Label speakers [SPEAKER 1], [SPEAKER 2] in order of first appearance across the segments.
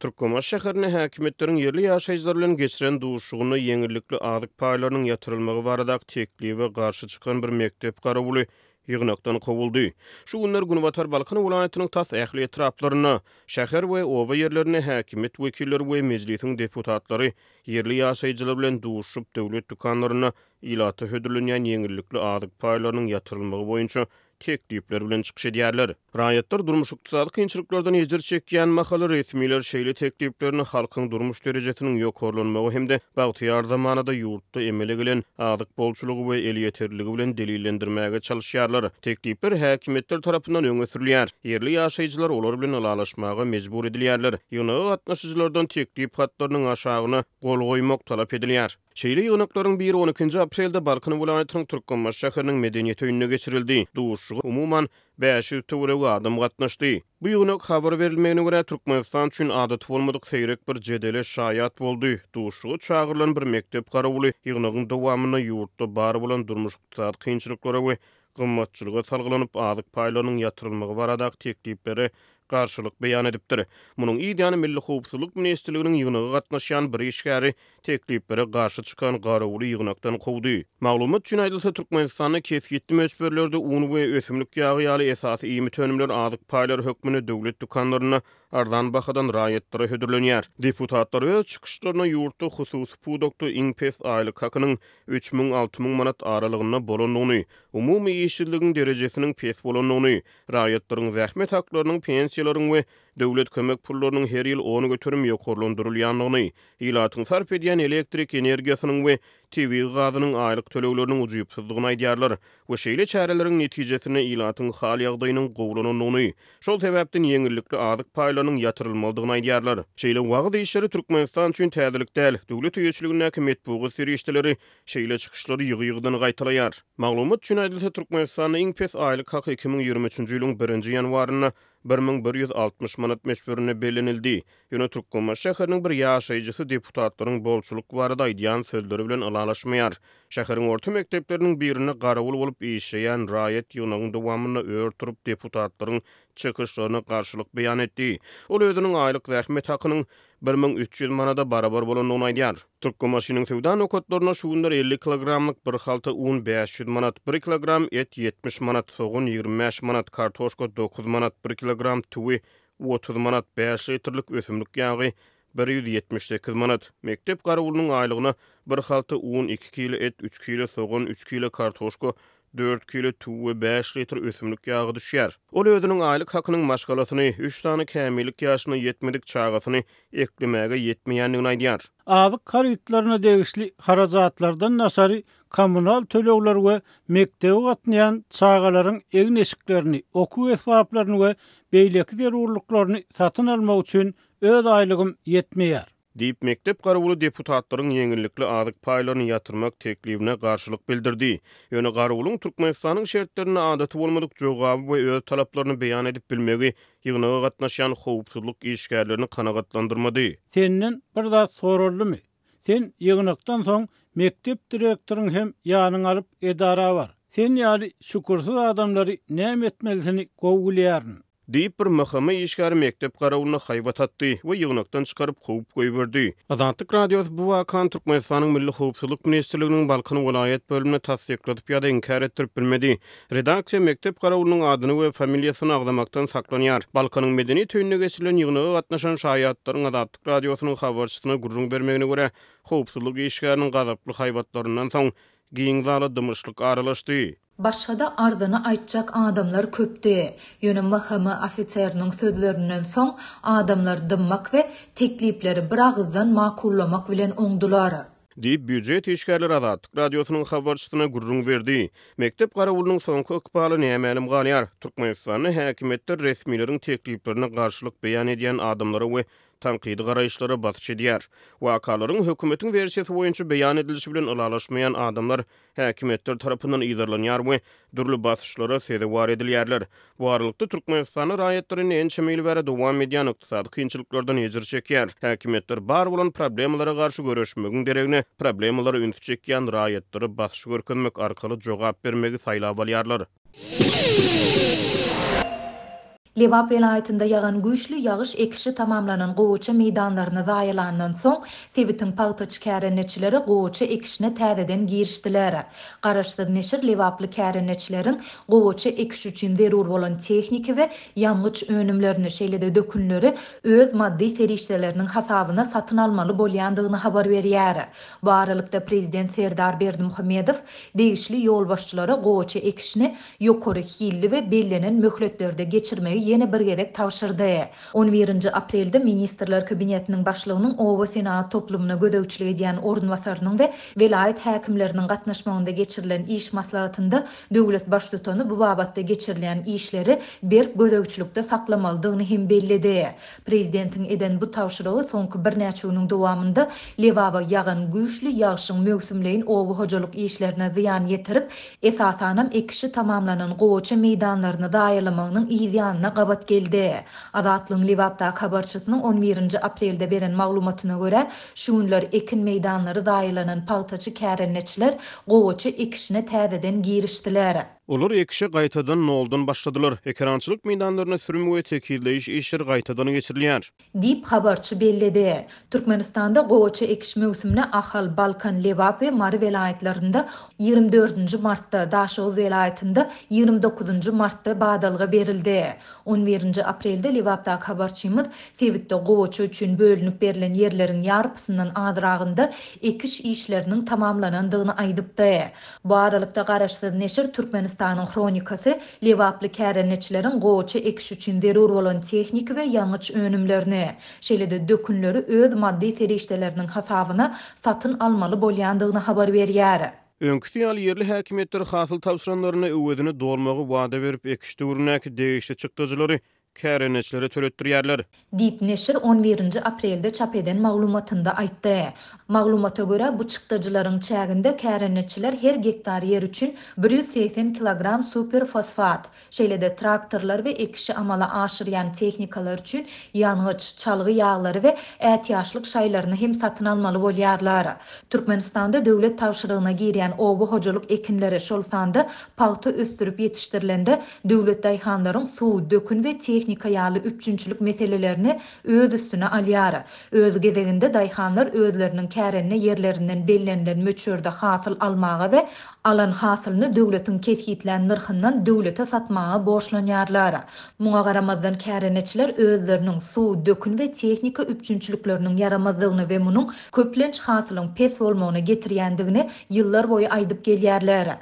[SPEAKER 1] Türkmenbaşy şäherinde häkimiýetleriň ýerli ýaşaýjylar bilen geçiren duşuşygynda ýeňillikli azyk paýlarynyň ýatyrylmagy baradaky teklibe garşy çykan bir mekdep garawuly ýygnakdan kowuldy. Şu günler günbatar Balkan welaýatynyň tas ähli etraplarynda, şäher we oba ýerlerinde häkimiýet wekilleri we Mejlisiň deputatlary ýerli ýaşaýjylar bilen duşuşyp, döwlet dükanlarynda ilata hödürlenýän ýeňillikli azyk paýlarynyň ýatyrylmagy boýunça teklipler bilen çykyş edýärler. Raýatlar durmuş-ykdysady kynçylyklardan ejir çekýän mahaly resmiler şeýle tekliplerini halkyň durmuş derejesiniň ýokarlanmagy hem-de bagtyýar zamanada ýurtda emele gelen azyk bolçulygy we elýeterliligi bilen delillendirmäge çalyşýarlar. Teklipler häkimiýetler tarapyndan öňe sürülýär. Ýerli ýaşaýjylar olar bilen ylalaşmaga mejbur edilýärler. Ýygnaga gatnaşyjylardan teklip hatlarynyň aşagyna gol goýmak talap edilýär. Şeýle ýygnaklaryň biri on ikinji aprelde Balkan welaýatynyň Türkmenbaşy şäheriniň Medeniýet öýünde geçirildi. Duşuşyga umuman 500 töweregi adam gatnaşdy. Bu ýygnak, habar berilmegine görä, Türkmenistan üçin adaty bolmadyk seýrek bir jedele şaýat boldy. Duşuşyga çagyrylan bir mekdep garawuly ýygnagyň dowamynda ýurtda bar bolan durmuş-ykdysady kynçylyklara we gymmatçylyga salgylanyp, azyk paýlarynyň ýatyrylmagy baradaky tekliplere garşylyk beýan edipdir. Munuň yz ýany Milli howpsuzlyk ministrliginiň ýygnaga gatnaşýan bir işgäri tekliplere garşy çykan garawuly ýygnakdan kowdy. Maglumat üçin aýdylsa, Türkmenistanda kesgitli möçberlerde un we ösümlik ýagy ýaly esasy iýmit önümleri azyk paýlary hökmünde döwlet dükanlarynda arzan bahadan raýatlara hödürlenýär. Deputatlar öz çykyşlarynda ýurtda hususy pudakda iň pes aýlyk hakynyň 3000, 6000 manat aralygynda bolandygyny, umumy işsizligiň derejesiniň pes bolandygyny, raýatlaryň zähmet haklarynyň, pensiýalaryň we döwlet kömek pullarynyň her ýyl 10% ýokarlandyrylýandygyny, ilatyň sarp edýän elektrik energiýasynyň we tebigy gazynyň aýlyk tölegleriniň ujypsyzdygyny aýdýarlar we şeýle çäreleriň netijesinde ilatyň hal-ýagdaýynyň gowulanandygyny, şol sebäpden ýeňillikli azyk paýlarynyň ýatyrylmalydygyny aýdýarlar. Şeýle wagyz işleri Türkmenistan üçin täzelik däl. Döwlet eýeçiligindäki metbugat serişdeleri şeýle çykyşlary ýygy-ýygydan gaýtalaýar. Maglumat üçin aýdylsa, Türkmenistanda iň pes aýlyk haky 2023-nji ýylyň birinji ýanwarynda 1160 manat möçberinde bellenildi. Ýöne Türkmenbaşy şäheriniň bir ýaşaýjysy deputatlaryň bolçulyk barada aýdýan sözleri bilen ylalaşmaýar. Şäheriň orta mekdepleriniň birinde garawul bolup işleýän raýat ýygnagyň dowamynda ör turup deputatlaryň çykyşlaryna garşylyk beýan etdi. Ol özüniň aýlyk zähmet hakynyň 1300 manada barabar bolandygyny aýdýar. Türkmenbaşynyň söwda nokatlarynda şu günler 50 kilogramlyk bir halta un 500 manat, bir kilogram et 70 manat, sogan 25 manat, kartoşka 9 manat, bir kilogram tüwi 30 manat, bäş litrlik ösümlik ýagy 178 manat. Mekdep garawulynyň aýlygyna bir halta un, iki kile et, üç kile sogan, üç kile kartoşka, dört kile tüwi we bäş litr ösümlik ýagy düşýär. Ol özüniň aýlyk hakynyň maşgalasyny, üç sany kämillik ýaşyna ýetmedik çagasyny eklemäge ýetmeýändigini aýdýar.
[SPEAKER 2] Azyk harytlaryna degişli harajatlardan daşary kommunal tölegler we mekdebe gatnaýan çagalaryň egin-eşiklerini, okuw esbaplaryny we beýleki zerurlyklaryny satyn almak üçin öz aýlygym ýetmeýär.
[SPEAKER 1] Diýip, mekdep garawuly deputatlaryň ýeňillikli azyk paýlaryny ýatyrmak teklibine garşylyk bildirdi. Ýöne garawulyň Türkmenistanyň şertlerinde adaty bolmadyk jogaby we öz talaplaryny beýan edip bilmegi ýygnaga gatnaşýan howpsuzlyk işgärlerini kanagatlandyrmady.
[SPEAKER 2] Senden bir zat soraldymy? Sen ýygnakdan soň mekdep direktoryňy hem ýanyňa alyp edara bar. Sen ýaly şükürsiz adamlary näme etmelisini gowy bilýärin.
[SPEAKER 1] Diýip, bir MHM işgäri mekdep garawulyna haýbat atdy we ýygnakdan çykaryp kowup goýberdi. Azatlyk Radiosy bu wakany Türkmenistanyň Milli howpsuzlyk ministrliginiň Balkan welaýat bölümine tassykladyp ýa-da inkär etdirip bilmedi. Redaksiýa mekdep garawulynyň adyny we familiýasyny agzamakdan saklanýar. Balkanyň Medeniýet öýünde geçirilen ýygnaga gatnaşan şaýatlaryň Azatlyk Radiosynyň habarçysyna gürrüň bermegine görä, howpsuzlyk işgäriniň gazaply haýbatlaryndan soň, giň zala dymyşlyk aralaşdy.
[SPEAKER 3] Başga-da arzyny aýtjak adamlar köpdi. Ýöne MHM ofiseriniň sözlerinden soň, adamlar dymmak we teklipleri biragyzdan makullamak bilen oňdular.
[SPEAKER 1] Diýip, býujet işgärleri Azatlyk Radiosynyň habarçysyna gürrüň berdi. Mekdep garawulynyň soňky ykbaly nämälim galýar. Türkmenistanda häkimiýetler resmileriň tekliplerine garşylyk beýan edýän adamlara we tankydy garaýyşlara basyş edýär. Wakalaryň hökümetiň wersiýasy boýunça beýan edilişi bilen ylalaşmaýan adamlar häkimiýetler tarapyndan yzarlanýar we dürli basyşlara sezewar edilýärler. Bu aralykda, Türkmenistanda raýatlar indi ençeme ýyl bäri dowam edýän ykdysady kynçylyklardan ejir çekýär. Häkimiýetler bar bolan problemalara garşy göreşmegiň deregine, problemalara ünsi çekýän raýatlara basyş görkezmek arkaly jogap bermegi saýlap alýarlar.
[SPEAKER 3] Lebap welaýatynda ýagan güýçli ýagyş ekişi tamamlanan gowaça meýdanlaryny zaýalandan soň, sebitiň pagtaçy kärendeçileri gowaça ekişine täzeden girişdiler. Garaşsyz neşir lebaply kärendeçileriň gowaça ekişi üçin zerur bolan tehniki we ýangyç önümlerini, şeýle-de dökünleri öz maddy serişdeleriniň hasabyna satyn almaly bolýandygyny habar berýär. Bu aralykda, prezident Serdar Berdimuhamedow degişli ýolbaşçylara gowaça ekişini ýokary hilli we bellenen möhletlerde geçirmegi ýene bir gezek tabşyrdy. On birinji aprelde Ministrler Kabinetiniň Başlygynyň oba senagat toplumyna gözegçilik edýän orunbasarynyň we welaýat häkimleriniň gatnaşmagynda geçirilen iş maslahatynda döwlet Baştutany bu babatda geçirilýän işleri berk gözegçilikde saklamalydygyny hem belledi. Prezidentiň eden bu tabşyrygy soňky birnäçe günüň dowamynda Lebaba ýagan güýçli ýagşyň möwsümleýin oba hojalyk işlerine zyýan ýetirip, esasanam ekişi tamamlanan gowaça meýdanlaryny zaýalamagynyň yz ýanyna gabat geldi. Azatlygyň Lebapdaky habarçysynyň on birinji aprelde beren maglumatyna görä, şu günler ekin meýdanlary zaýalanan pagtaçy kärendeçiler gowaça ekişine täzeden girişdiler.
[SPEAKER 1] Olar ekişe gaýtadan noldan başladylar. Ekerançylyk meýdanlarynda sürüm we tekizleýiş işleri gaýtadan geçirilýär.
[SPEAKER 3] Diýip, habarçy belledi. Türkmenistanda gowaça ekiş möwsümine Ahal, Balkan, Lebap we Mary welaýatlarynda 24 dördünji martda, Daşoguz welaýatynda 29 dokuzynjy martda badalga berildi. On birinji aprelde Lebapdaky habarçymyz sebitde gowaça üçin bölünip berlen ýerleriň ýarpysyndan azragynda ekiş işleriniň tamamlanandygyny aýdypdy. Bu aralykda, garaşsyz neşir Türkmenistanyň Hronikasy lebaply kärendeçileriň gowaça ekiş üçin zerur bolan tehniki we ýangyç önümlerini, şeýle-de dökünleri öz maddy serişdeleriniň hasabyna satyn almaly bolýandygyny habar berýär.
[SPEAKER 1] Öňküsi ýaly ýerli häkimiýetler hasyl tabşyranlarynda öwezini dolmagy wada berip, ekiş döwründäki degişli çykdajylary kärendeçilere töletdirýärler.
[SPEAKER 3] Diýip, neşir on birinji aprelde çap eden maglumatynda aýtdy. Maglumata görä, bu çykdajylaryň çäginde kärendeçiler her gektar ýer üçin 180 kilogram superfosfat, şeýle-de traktorlar we ekişi amala aşyrýan tehnikalar üçin ýangyç, çalgy ýaglary we ätiýaçlyk şaýlaryny hem satyn almaly bolýarlar. Türkmenistanda döwlet tabşyrygyna girýän oba hojalyk ekinleri, şol sanda pagta ösdürip ýetişdirilende döwlet daýhanlaryň suw, dökün we tehnika ýaly üpjünçilik meselelerini öz üstüne alýar. Öz gezeginde daýhanlar özleriniň kärende ýerlerinden bellenilen möçberde hasyl almaga we alan hasylyny döwletiň kesgitlän nyrhyndan döwlete satmaga borçlanýarlar. Muňa garamazdan kärendeçiler özleriniň suw, dökün we tehnika üpjünçilikleriniň ýaramazdygyny we munuň köplenç hasylyň pes bolmagyna getirýändigini ýyllar boýy aýdyp gelýärler.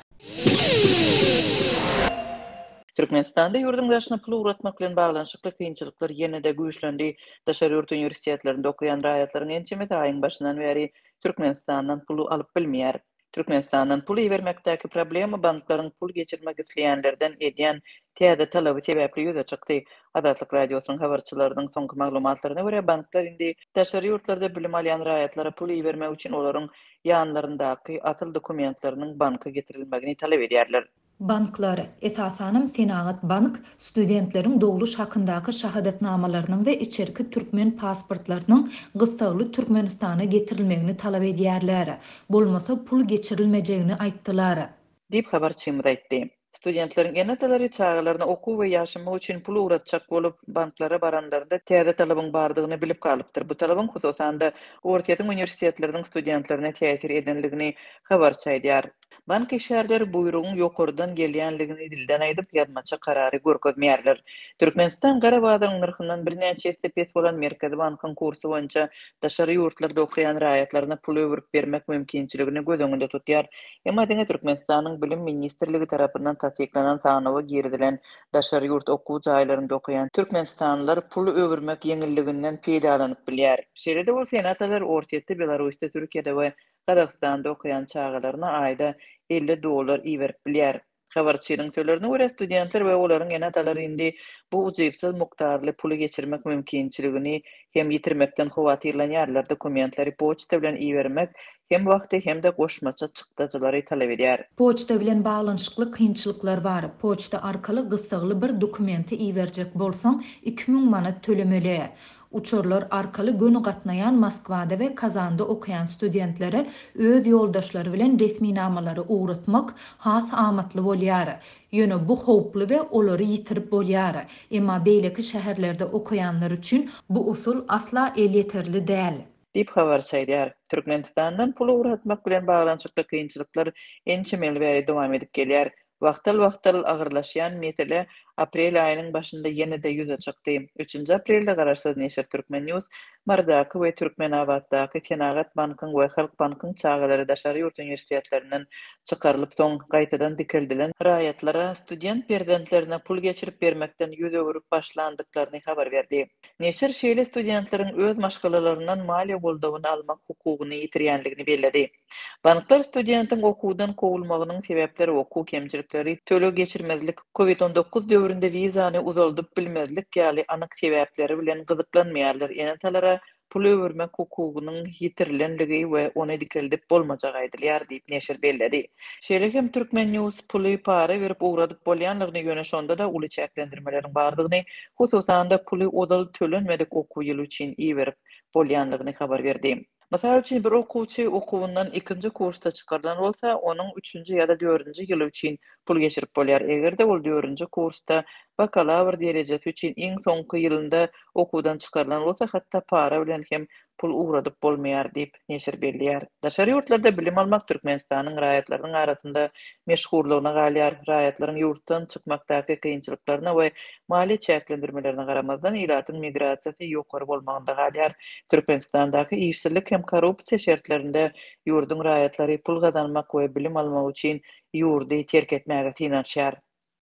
[SPEAKER 4] Türkmenistanda ýurduň daşyna pul ugratmak bilen baglanyşykly kynçylyklar ýene-de güýçlendi. Daşary ýurt uniwersitetlerinde okaýan raýatlaryň ençemesi aýyň başyndan bäri Türkmenistandan pul alyp bilmeýär. Türkmenistandan pul ibermekdäki problema banklaryň pul geçirmek isleýänlerden edýän täze talaby sebäpli ýüze çykdy. Azatlyk Radiosynyň habarçylarynyň soňky maglumatlaryna görä, banklar indi daşary ýurtlarda bilim alýan raýatlara pul ibermek üçin olaryň ýanlaryndaky asyl dokumentleriniň banka getirilmegini talap edýärler.
[SPEAKER 3] Banklar, esasanam Senagat bank studentleriň dogluş hakyndaky şahadatnamalarynyň we içerki türkmen pasportlarynyň gyssagly Türkmenistana getirilmegini talap edýärler. Bolmasa pul geçirilmejegini aýtdylar.
[SPEAKER 4] Diýip, habarçymyz aýtdy. Studentleriň ene-atalary çagalaryna okuw we ýaşamak üçin pul ugratjak bolup, banklara baranlarynda täze talabyň bardygyny bilip galypdyr. Bu talabyň, hususan-da, Orsýetiň uniwersitetleriniň studentlerine täsir edenligini habarçy aýdýar. Bank işgärleri buýrugyň ýokardan gelýänligini dilden aýdyp, ýazmaça karary görkezmeýärler. Türkmenistan gara bazaryň nyrhyndan birnäçe esse pes bolan Merkezi bankyň kursy boýunça daşary ýurtlarda okaýan raýatlaryna pul öwrüp bermek mümkinçiligini göz öňünde tutýar. Emma diňe Türkmenistanyň Bilim ministrligi tarapyndan tassyklanan sanawa girizilen daşary ýurt okuw jaýlarynda okaýan türkmenistanlylar pul öwürmek ýeňilliginden peýdalanyp bilýär. Şeýle-de bolsa, ene-atalar Orsýetde, Belarusda, Türkiýede we Gazagystanda okaýan çagalaryna aýda 50 dollar iberip bilýär. Habarçynyň sözlerine görä, studentler we olaryň ene-atalary indi bu ujypsyz mukdarly puly geçirmek mümkinçiligini hem ýitirmekden howatyrlanýarlar, dokumentleri poçta bilen ibermek hem wagty hem-de goşmaça çykdajylary talap edýär.
[SPEAKER 3] Poçta bilen baglanyşykly kynçylyklar bar. Poçta arkaly gyssagly bir dokumenti iberjek bolsaň, 2000 manat tölemeli. Uçarlar arkaly göni gatnaýan Moskwada we Kazanda okaýan studentlere öz ýoldaşlary bilen resminamalary ugratmak has amatly bolýar. Ýöne bu howply we olary ýitirip bolýar. Emma beýleki şäherlerde okaýanlar üçin bu usul asla elýeterli däl.
[SPEAKER 4] Diýip, habarçy aýdýar. Türkmenistandan pul ugratmak bilen baglanyşykly kynçylyklar ençeme ýyl bäri dowam edip gelýär. Wagtal-wagtal agyrlaşýan mesele aprel aýynyň başynda ýene-de ýüze çykdy. Üçünji aprelde garaşsyz neşir Turkmen. News Marydaky we Türkmenabatdaky Senagat bankyň we Halk bankyň çagalary daşary ýurt uniwersitetlerinden çykarylyp soň gaýtadan dikeldilen raýatlara student perzentlerine pul geçirip bermekden ýüz öwrüp başlandyklaryny habar berdi. Neşir şeýle studentleriň öz maşgalalaryndan maliýe goldawyny almak hukugyny ýitirýändigini belledi. Banklar studentiň okuwdan kowulmagynyň sebäpleri okuw kemçilikleri, töleg geçirmezlik, Covid 19 döwründe wizany uzaldyp bilmezlik ýaly anyk sebäpleri bilen gyzyklanmaýarlar, ene-atalara pul öwürmek hukugynyň ýitirilenligi we ony dikeldip bolmajagy aýdylýar diýip, neşir belledi. Şeýle hem Turkmen. News puly para berip ugradyp bolýanlygyny, ýöne şonda-da uly çäklendirmeleriň bardygyny, hususan-da puly ozal tölenmedik okuw ýyly üçin iberip bolýanlygyny habar berdi. Mysal üçin, bir okuwçy okuwyndan ikinji kursda çykarylan bolsa, onuň üçünji ýa-da dördünji ýyly üçin pul geçirip bolýar. Eger-de ol dördünji kursda bakalawr derejesi üçin iň soňky ýylynda okuwdan çykarylan bolsa, hatda para bilen hem pul ugradyp bolmaýar diýip, neşir belleýär. Daşary ýurtlarda bilim almak Türkmenistanyň raýatlarynyň arasynda meşhurlygyna galýar. Raýatlaryň ýurtdan çykmakdaky kynçylyklaryna we maliýe çäklendirmelerine garamazdan, ilatyň migrasiýasy ýokary bolmagynda galýar. Türkmenistandaky işsizlik hem korrupsiýa şertlerinde ýurduň raýatlary pul gazanmak we bilim almak üçin ýurdy terk etmäge synanyşýar.